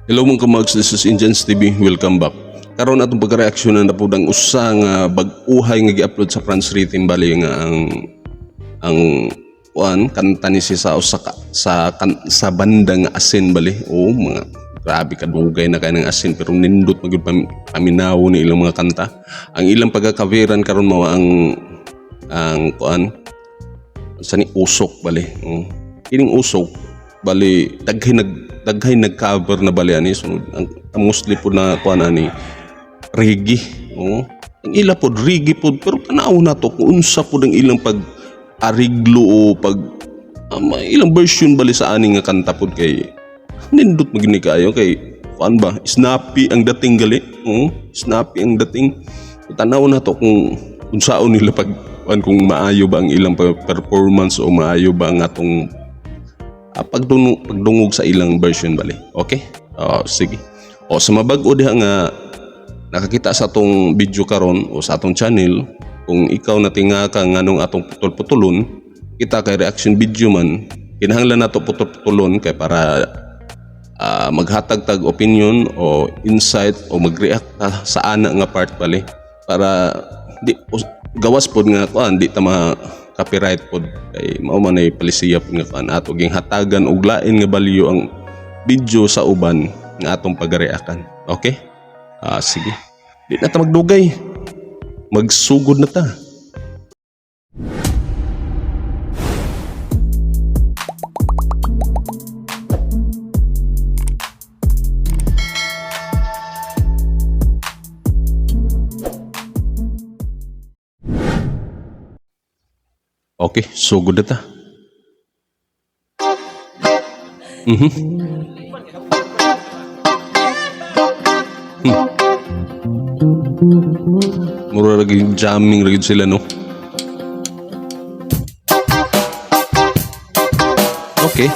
Hello mga kamags, this is Indians TV. Welcome back. Karon atong pagreaksyonan na pud ang usa nga bag-uhay nga gi-upload sa France Rhythm bali nga ang kuan kanta ni si sa usa ka, sa kan, sa banda nga Asin bali. Oo, mga grabe kadugay na kay ng Asin pero nindot magyud paminaw ni ilang mga kanta. Ang ilang pagkakaveran karon mao ang kuan sa ni Usok bali. Oo. Kining Usok bali daghay nag-cover na bali ani, sunod ang mostly po na kuan ani reggae. Oo. Ang ila pod reggae pod pero tanaw na to kung unsa pod ang ilang pag ariglo o pag ilang version bali sa ani nga kanta pod kay nindot magini kaayo kay kuan ba, snappy ang dating gali. Oo, snappy ang dating. Tanaw na to kung unsaon nila pag kuan, kung maayo ba ang ilang performance o maayo ba ang atong pagdungog sa ilang version bali. Okay? Oh, sige. O sa mabag-o diha nga nakakita sa atong video karon o sa atong channel, kung ikaw natinga ka nganong atong putol-putulon, kita kay reaction video man, kinahanglan nato putol-putulon kay para maghatag tag opinion o insight o mag-react ta sa ana nga part bali para di gawas pod nga kuan, di ta ma copyright pod kay mao man ay palisiya pod nga kuan ato ging hatagan og lain nga value ang video sa uban nga atong pagareakan. Okay? Ah, sige. Di na ta magdugay. Magsugod na ta. Okay, sugod na ta. Mura lagi jamming lagi sila, no? Okay.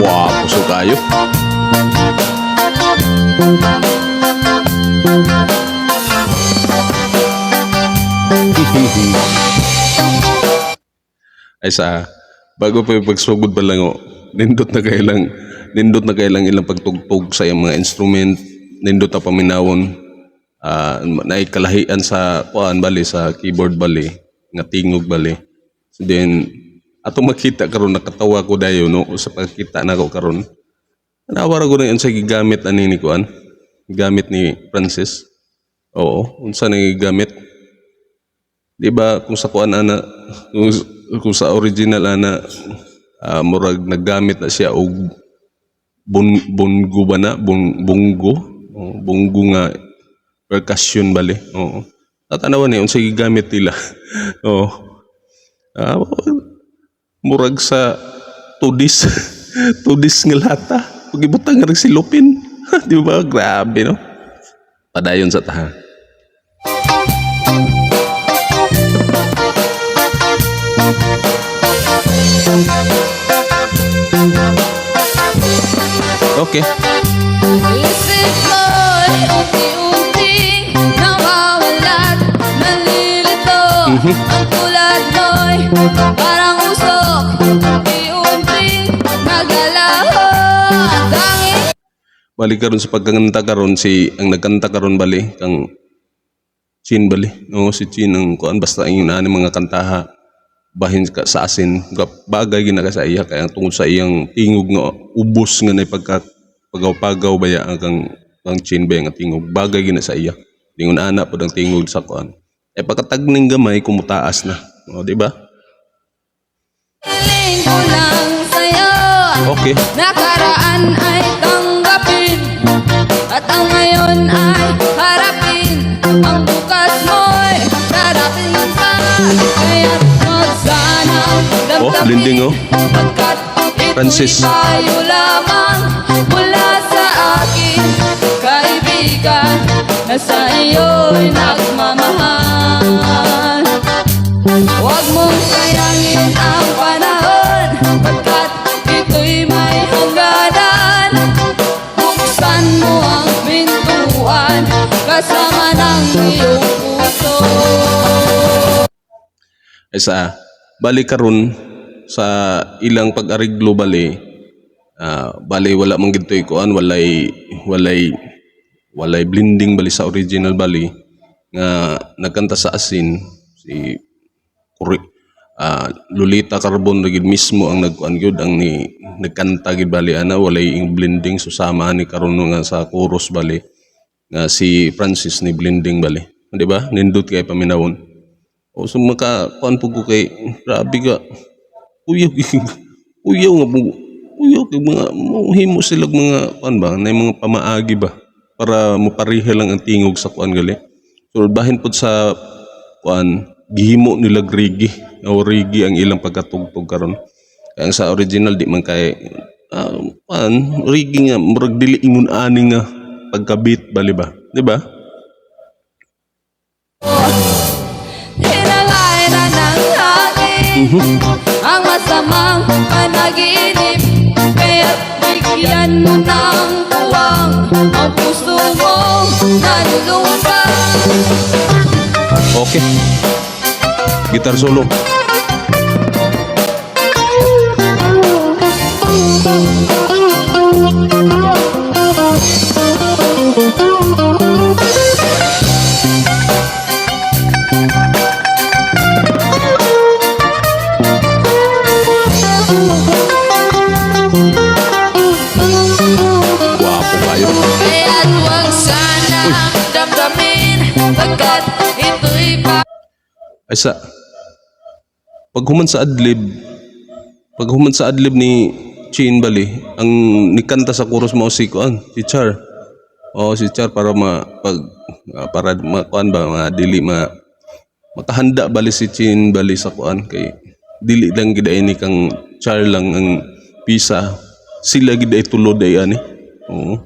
Wow, puso kayo. Ay sa bago pa yung pagsugod pa lang oh, nindot na kailang ilang pagtugtog sa iyang mga instrument, nindot na paminawon, naikalahian sa kuan bali, sa keyboard bali nga tingog bali. So then atong makita karon, nakatawa ko dayon no sa pagkita nako karon. Tanawa ra ko na unsa gigamit ani ni kuan, gamit ni Francis. Oo, unsa nang gigamit? Di ba kung sa kuan ana, kung sa original ana, murag naggamit na siya og bongo ba na bonggo. Oo, bonggo nga percussion bali. Oo, tatanawan ni unsa gigamit nila. Oo. Ah, murag sa tudis tudis nga lata pagibutang ra silupin. Di ba grabe, no? Padayon sa taha. Okay. Isip mo'y unti-unting nawawala't nalilito. Ang tulad mo'y parang usok, unti-unting naglalaho. Tanging Bali karon sa pagkanta karon, si ang nagkanta karon bali kang Chin bali. No, si Chin ang kuan, basta ang ani mga kantaha bahin ka sa Asin bagay gina ka sa iya kay ang tungod sa iyang tingog nga ubos nga nay pagka pagaw-pagaw baya ang kang Chin ba nga tingog bagay gina sa iya. Dingon ana pod ang tingog sa kuan. Eh pagkatagning gamay kumutaas na. O, di ba? Hiling ko lang sa'yo, Okay. nakaraan ay tanggapin at ang ngayon ay harapin. Ang bukas mo'y darating pa, kaya't wag sanang Oh, damdamin, linding, oh. pagkat ito'y Francis. payo lamang mula sa akin, kaibigan, na sa iyo'y nagmamahal. Huwag mong sayangin ang panahon, pagkat ito'y may hangganan. Buksan mo ang pintuan kasama ng iyong puso. Ay sa Bali karon sa ilang pag-ariglo bali, bali wala man gid kuan, walay blending bali sa original bali nga nagkanta sa Asin si Kuri, Lolita Carbon ra gid mismo ang nagkuan gyud, ang ni nagkanta gid bali ana, walay ing blending. So sama ni karon nga sa chorus bali nga si Francis ni blending bali, di ba? Nindot kay paminawon. O so maka kuan pud ko kay grabe ka kuyaw, kuyaw nga kuyaw kay mga mohimo sila og mga kuan ba na mga pamaagi ba para mopareha lang ang tingog sa kuan gali. So bahin pud sa kuan, gihimo nila reggae o reggae ang ilang pagkatugtog karon. Kaya ang sa original di man kay kuan reggae nga murag dili ingon ani nga pagka-beat bali ba, di ba? Hinalay na ng hangin ang masamang panaginip, kaya't bigyan mo ng puwang ang puso mong nalulupang. Okay, guitar solo. Gwapo kayo. Kaya't huwag sana damdamin pagkat ito'y pa Ay sa paghuman sa adlib ni Chin bali, ang nikanta sa chorus mao si kuan, si Char. Oh, si Char para ma pag para ma kuan ba, ma dili ma makahanda bali si Chin bali sa kuan, kay dili lang gid ay ni kang Char lang ang pisa, sila gid ay tulod ay ani. Oo.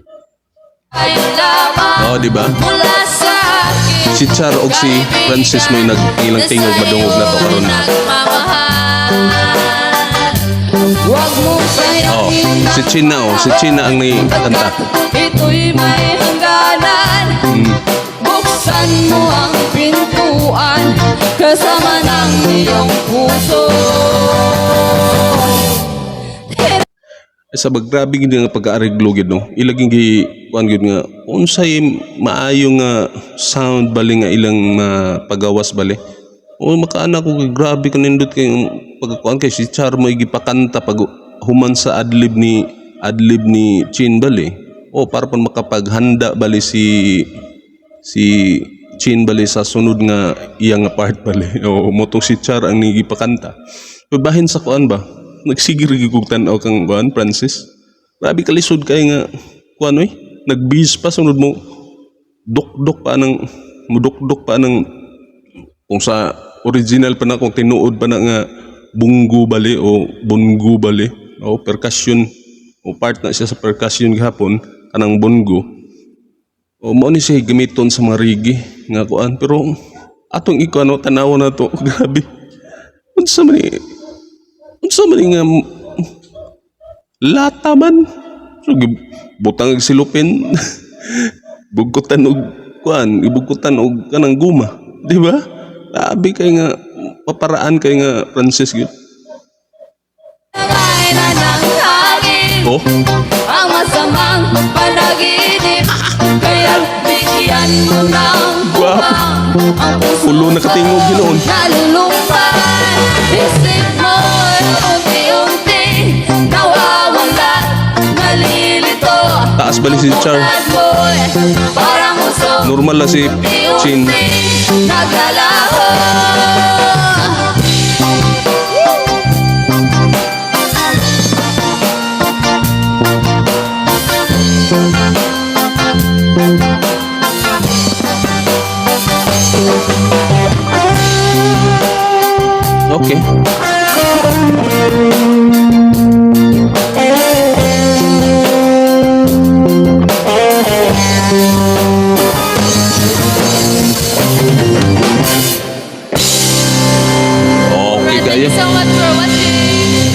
Ay lamang Oh, di ba? mula sa akin. Si Char og si Francis may nag ilang tingog madungog na to karon. Nagmamahal. Huwag mong Oh, sayangin si Chin na, oh, si Chin na ang ni kanta. ito'y may hangganan. Buksan mo ang pintuan kasama ng iyong puso. Ay sa bag, grabe gid nga pagka-ariglo gid no. Ilaging gi kuan gid nga unsay maayo nga sound bali nga ilang mapagawas bali. O makaana ko kay grabe kanindot kay pagkakuan kay si Char mo gipakanta pag human sa adlib ni Chin bali. O para pon makapaghanda bali si Chin bali sa sunod nga iya nga part bali. O motong si Char ang gipakanta. Pero bahin sa kuan ba? Nagsige ra gyud kog tan-aw kang kuan Francis. Grabe kalisod kay nga kuan oy. Nagbihis pa sunod mo dukdok pa ng mudukdok pa ng kung sa original pa na, kung tinuod pa na nga bunggo bali o bongo bali o percussion o part na siya sa percussion gihapon kanang bongo o mao ni siya gamiton sa mga reggae nga kuan. Pero atong ikuan tanaw na to, grabe, unsa man ni nga lata man. So butang og silupin, bugkutan og kuan, ibugkutan og kanang guma, di ba? Grabe kay nga paparaan kay nga Francis gyud. Ay na ng hangin Oh, ang masamang panaginip, kaya bigyan mo ng Gwapo. puwang ang puso Ulo nakatingog hinuon. nalulumbay. Isip mo unti-unti nawawala, nalilito. Taas bali si Char. Tulad mo'y parang usok. Normal lang si Chin. Unti-unti naglalaho. Okay. Okay Thank kayo. you so much for watching.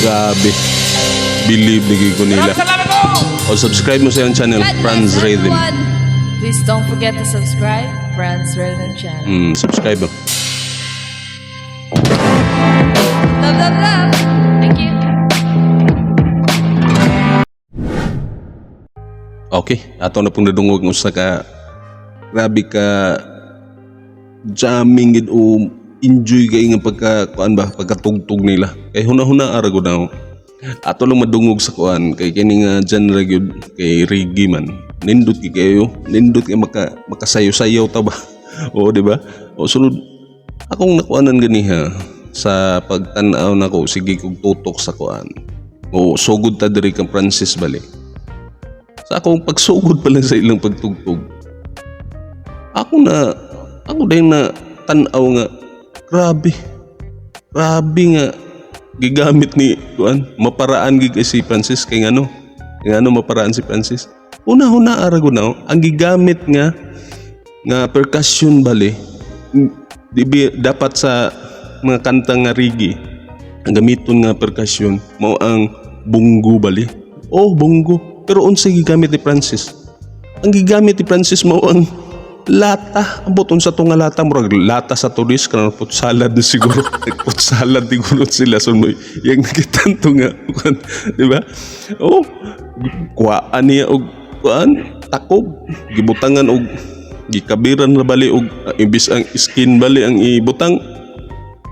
Grabe. Believe ni ko nila. O subscribe mo sa iyang channel, God bless Franz Rhythm. everyone. Please don't forget to subscribe Franz Rhythm channel. Subscribe mo. Okay, ato na pong nadungog ang usa ka grabe ka jamming gid o enjoy kay nga pagka kuan ba, pagkatugtog nila. Kay huna-huna ara gud na ato lang madungog sa kuan, kay kini nga genre gyud kay reggae man. Nindot kay kayo, nindot kay makasayo-sayaw ta ba. Oo, di ba? O sunod akong nakuanan ganiha sa pagtan-aw nako, sige kog tutok sa kuan. O sugod ta diri kang Francis bali. Sa akong pagsugod pa lang sa ilang pagtugtog, ako din na tan-aw nga grabe. Grabe nga gigamit ni kuan, maparaan gid kay si Francis. Kay ngano? Kay ngano maparaan si Francis? Una-una ara gud na ang gigamit nga nga percussion bali. Di bi dapat sa mga kanta nga reggae ang gamiton nga percussion mao ang bonggo bali? Oh, bonggo. Pero unsay gigamit ni Francis? Ang gigamit ni Francis mao ang lata. Ambot unsa to nga lata, murag lata sa turis kanang fruit salad na siguro. Fruit salad siguro sila, so mo yang nakitanto nga kuan, di ba? Oh, kuhaan niya og kuan, takob, gibutangan og gikabiran na bali og imbis ang skin bali ang ibutang,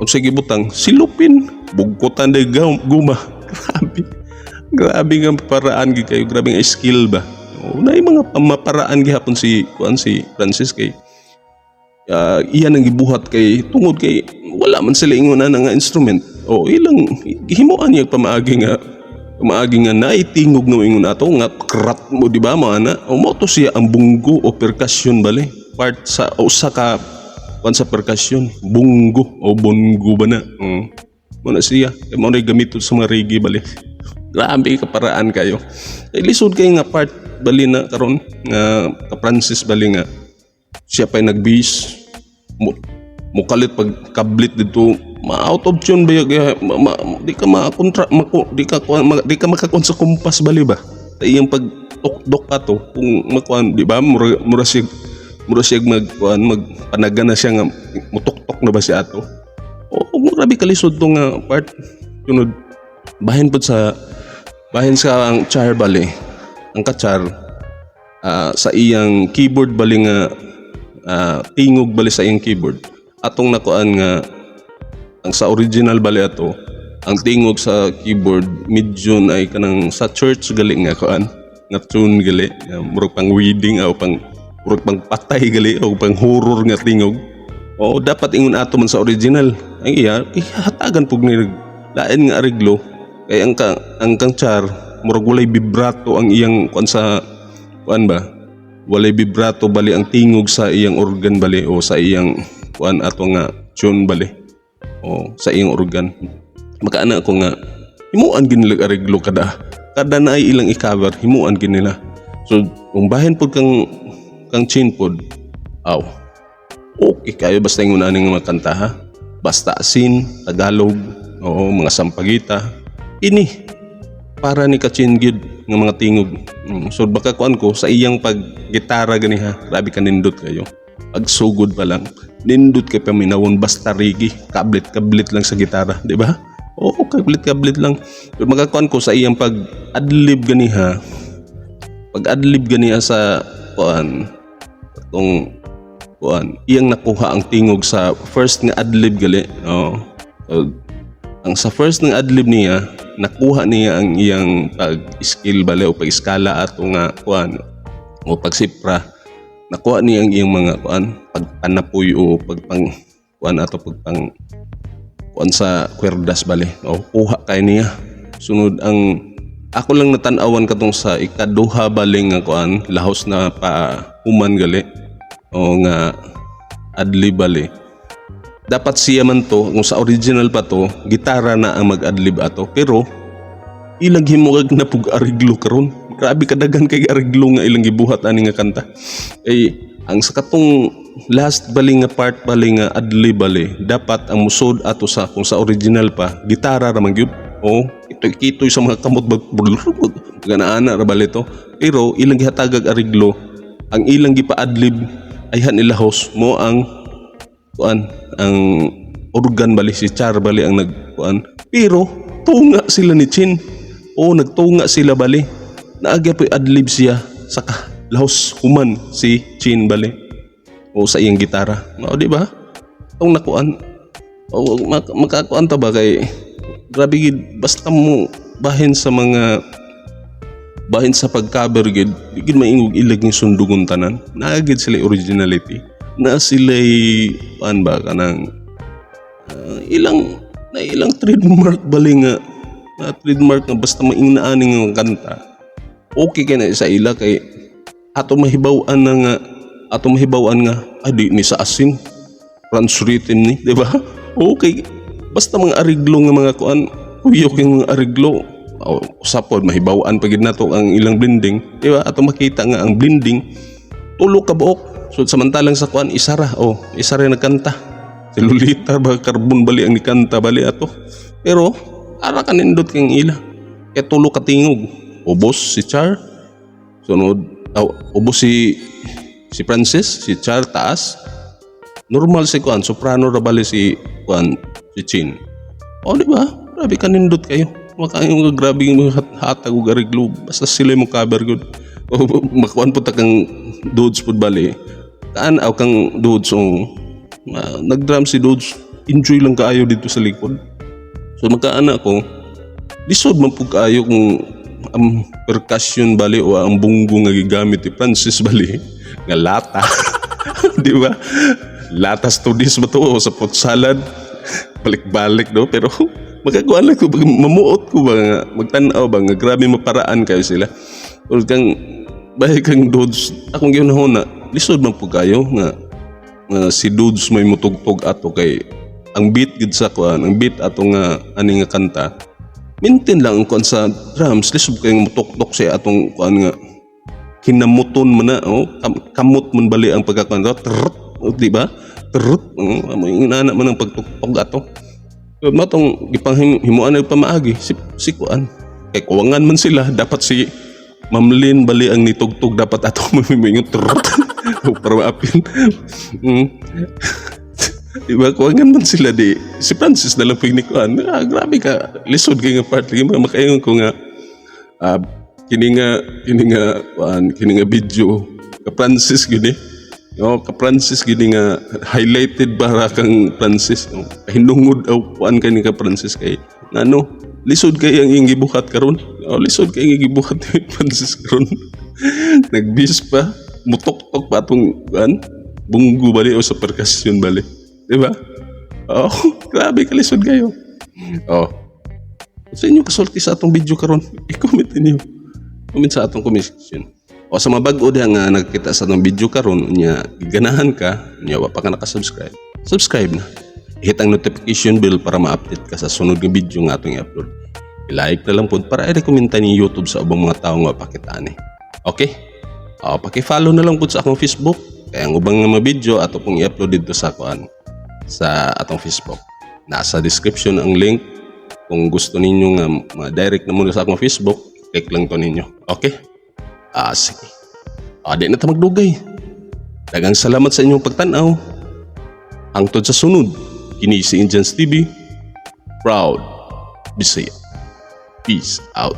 unsay gibutang? Silupin, bugkotan day guma. Grabe. Grabe nga paraan gid kayo, grabe nga skill ba. Oh, naay mga pamaparaan gihapon si kuan, si Francis, kay iyan ang gibuhat kay tungod kay wala man sila ingon na nga instrument. O ilang gihimuan niya pamaagi nga naitingog nga ingon ato nga krat mo, di ba mo ana? O mo to siya ang bonggo o percussion bali. Part sa usa ka kuan sa percussion, bonggo o bongo ba na. Mo na siya. Kay mao na gamiton sa mga reggae bali. Grabe ka paraan kayo. Kay lisod kay nga part bali na karon nga ka Francis bali nga siya pa'y nag-bass mo mukalit pag kablit dito, ma out of tune ba ya, di ka makontra mako, di ka makakuan sa kumpas bali ba sa iyang pag tukdok ka to kung makuan, di ba? Mura siya mag kuan, magpanaga na siya nga mutuktok na ba siya ato. O grabe kalisod to nga part. Sunod, bahin pod sa bahin sa ang char bali, ang kachar sa iyang keyboard bali nga tingog bali sa iyang keyboard, atong nakuan nga ang sa original bali ato, ang tingog sa keyboard medyo ay kanang sa church gali nga kuan nga tune gali nga murag pang wedding o pang murag pang patay gali o pang horror nga tingog. O dapat ingon ato man sa original ang iya hatagan pug ni lain nga areglo, kay ang kang char murag walay vibrato ang iyang kuan sa kuan ba, walay vibrato bali ang tingog sa iyang organ bali o sa iyang kuan ato nga tune bali o sa iyang organ. Makaana ko nga himuan gid nila areglo kada kada na ay ilang i-cover, himuan gid nila. So kung bahin pod kang chin pod, aw, okay kayo. Basta ingon ani nga mga kanta ha, basta asin Tagalog, oo, mga sampagita, ini para ni Kachin gyud nga mga tingog. So baka kuan ko sa iyang pag gitara gani ha, grabe ka nindot kayo. Pagsugod pa lang, nindot kay paminawon basta reggae, kablit kablit lang sa gitara, di ba? Oo, kablit kablit lang. Pero makakuan ko sa iyang pag adlib gani ha, pag adlib ganiha sa kuan atong kuan, iyang nakuha ang tingog sa first nga adlib gali. Oo. So, ang sa first ng adlib niya, nakuha niya ang iyang pag-skill bale o pag-iskala ato nga kuan o pagsipra. Nakuha niya ang iyang mga kuan, pagpanapoy o pagpang kuan ato, pagpang kuan sa kwerdas bale. O kuha kay niya. Sunod, ang ako lang natan-awan katong sa ikaduha bali nga kuan, lahos na pa human gali o nga adlib bali. Dapat siya man to, kung sa original pa to, gitara na ang mag-adlib ato, pero ilang himugag na pug ariglo karon. Grabe kadagan kay ariglo nga ilang gibuhat ani nga kanta. Ay ang sa katong last bali nga part bali nga adlib bali, dapat ang musod ato sa kung sa original pa, gitara ra man gyud o kitoy kitoy sa mga kamot, ganaana ra bali to. Pero ilang gihatagag ariglo, ang ilang gipa-adlib ayhan ilahos mo ang kuan, ang organ bali, si Char bali ang nagkuan, pero tunga sila ni Chin o nagtunga sila bali, naagya po adlib siya. Saka lahos human si Chin bali o sa iyang gitara. O, di ba? Tong nakuan o makakuan ta ba kay grabe gid, basta mo bahin sa mga bahin sa pag-cover gid, di gid maingog ilag ng sundugon tanan. Naa gid sila originality na sila, kuan ba, kanang ilang na ilang trademark bali nga na trademark nga basta maingnaan nga kanta, okay kay na sa ila, kay ato mahibaw-an na nga, ato mahibaw-an nga adi ni sa asin Franz Rhythm ni, di ba? Okay, basta mga ariglo nga mga kuan, kuyok yung mga ariglo o usapod mahibaw-an pa gid nato ang ilang blending, di ba? Ato makita nga ang blending tulo ka buok. So samantalang sa kuan, isara, oh, isara nagkanta si Lolita ba, Carbon bali ang nikanta bali ato, pero ara ka nindot kang ila kay tulo ka tingog. Ubos si Char, sunod aw, ubos si si Francis, si Char taas, normal si kuan, soprano ra bali si kuan, si Chin. O, di ba? Grabe ka nindot kayo. Makain nga grabe yung mga hatag ug ariglo, basta sila mo cover gud. O makuan po ta kang Dudes pud bali. Kaan aw kang Dudes o nagdrum si Dudes, enjoy lang kaayo dito sa likod. So magkaana ko, lisod man pud kaayo kung ang percussion bali o ang bunggo nga gigamit ni Francis bali nga lata. Di ba? Lata studies ba to o sa pot salad? Balik-balik do, pero magkakuan lang ko, mamuot ko ba nga magtan-aw ba nga grabe maparaan kayo sila. Or kang bahay kang Dudes, akong gihunahuna, lisod man pud kayo nga nga si Dudes may mutugtog ato kay ang beat gid sa kuan, ang beat ato nga ani nga kanta, maintain lang ang kuan sa drums. Lisod kay mutuktok siya atong kuan nga kinamuton man na, oh, kamot man bali ang pagkakuan, trrrt, oh, di ba? Trrrt, oh, amo yung inana man ang pagtuktok ato. So, matong gipanghimuan na pamaagi si si kuan kay kuwangan man sila, dapat si Mamlin bali ang nitugtog dapat ato, mamimingon trrrt para maapin. Di ba, kuwangan man sila, di si Francis na lang pag ni kuan. Ah, grabe ka lisod kay nga part lagi mga makaingon ko nga kini nga kuan, kini nga video ka Francis gini. Oh, ka Francis gini nga highlighted bara kang Francis. Oh, kahinungod aw kuan kani ka Francis kay ngano lisod kay ang iyang gibuhat karon. Oh, lisod kay ang gibuhat ni Francis karon. Nagbis pa, mutok-tok pa atong kuan bunggo bali o sa percussion bali. Di ba? Oh, grabe kalisod kayo. Oh. Sa inyo kasulti sa atong video karon, i-comment ninyo. Comment sa atong comment section. O sa mga bag-o diha nga nagkita sa atong video karon unya giganahan ka, unya wa pa ka naka-subscribe. Subscribe na. I-hit ang notification bell para ma-update ka sa sunod nga video nga atong i-upload. I-like na lang po para i-recommend ni YouTube sa ubang mga tao nga pakitaan eh. Okay? O, paki-follow na lang po sa akong Facebook. Kaya ang ubang nga mga video ato pong i-upload dito sa kuan, sa atong Facebook. Nasa description ang link. Kung gusto ninyo nga ma-direct na muna sa akong Facebook, click lang to ninyo. Okay? Ah, sige. Ah, di na ta magdugay. Daghang salamat sa inyong pagtanaw. Hangtod sa sunod, kini si Indians TV. Proud Bisaya. Peace out.